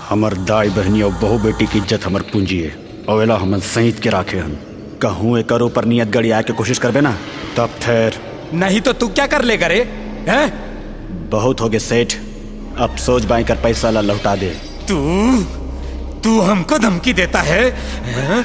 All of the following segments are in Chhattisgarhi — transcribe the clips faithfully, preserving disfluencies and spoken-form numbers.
हमर दाई बहिनी अउ बहू बेटी के इज्जत हमर पूंजी हे, अउ एला हमन सईत के राखे हन। कहूँ एकर ऊपर नियत गड़ियाए के कोशिश करबे ना, तब फेर। नहीं तो तू क्या कर लेगा रे? हैं? बहुत होगे सेठ, अब सोच बाएं कर पैसा ला लौटा दे। तू, तू हमको धमकी देता है, हैं?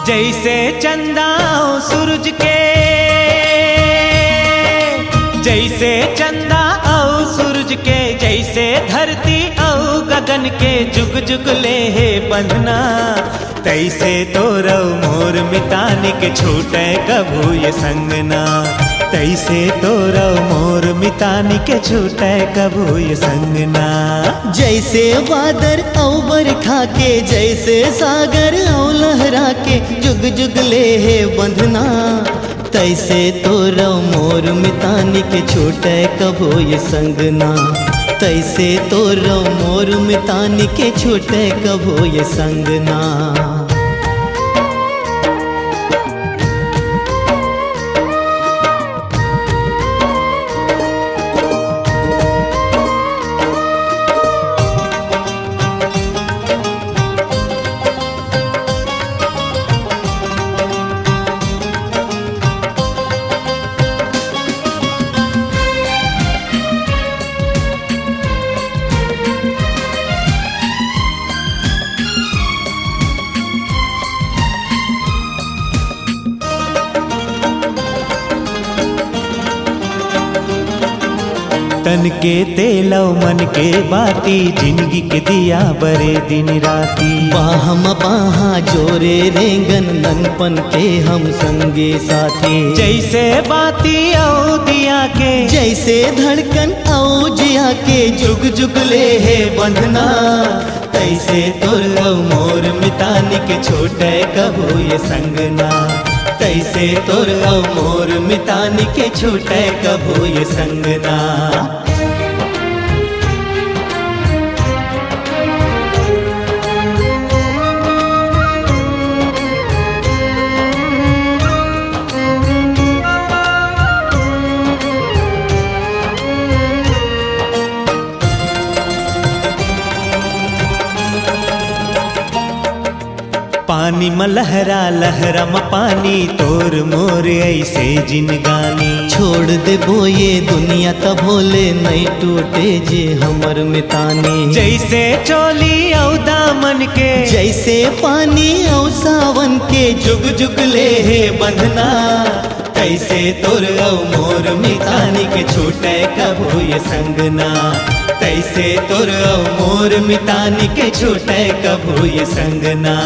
जैसे चंदा अउ सूरज के, जैसे चंदा अउ सूरज के, जैसे धरती अउ गगन के जुग जुग ले हे बंधना, तैसे तोर अउ मोर मितानी के छूटे कभू ये संगना। तैसे तोर अउ मोर मितानी के छूटे कभू ये संगना। जैसे बादर अउ बरखा के, जैसे सागर अउ लहरा के, जुग जुग ले हे बंधना। तैसे तोर अउ मोर मितानी के छूटे कभू ये संगना। तैसे तोर अउ मोर मितानी के छूटे कभू ये संगना। तन के तेल अउ मन के बाती, जिनगी के दिया बरे दिन राती। बाह म बाहा जोरे रेंगन, ननपन के हम संगी साथी। जैसे बाती अउ दिया के, जैसे धड़कन अउ जिया के, जुग जुग ले हे बंधना। तैसे तोर अउ मोर मितानी के छूटे कभू ये संगना। तैसे तोर अउ मोर मितानी के छूटे कभू ये संगना। पानी म लहरा, लहरा म पानी, तोर मोर ऐसे जिनगानी। छोड़ देबो ये दुनिया तभो ले, नइ टूटे जे हमर मितानी। जैसे चोली अउ दामन के, जैसे पानी अउ सावन के, जुग जुग ले हे बंधना। तैसे तोर अउ मोर मितानी के छूटे कभू ये संगना। तैसे तोर अउ मोर मितानी के छूटे कभू ये संगना।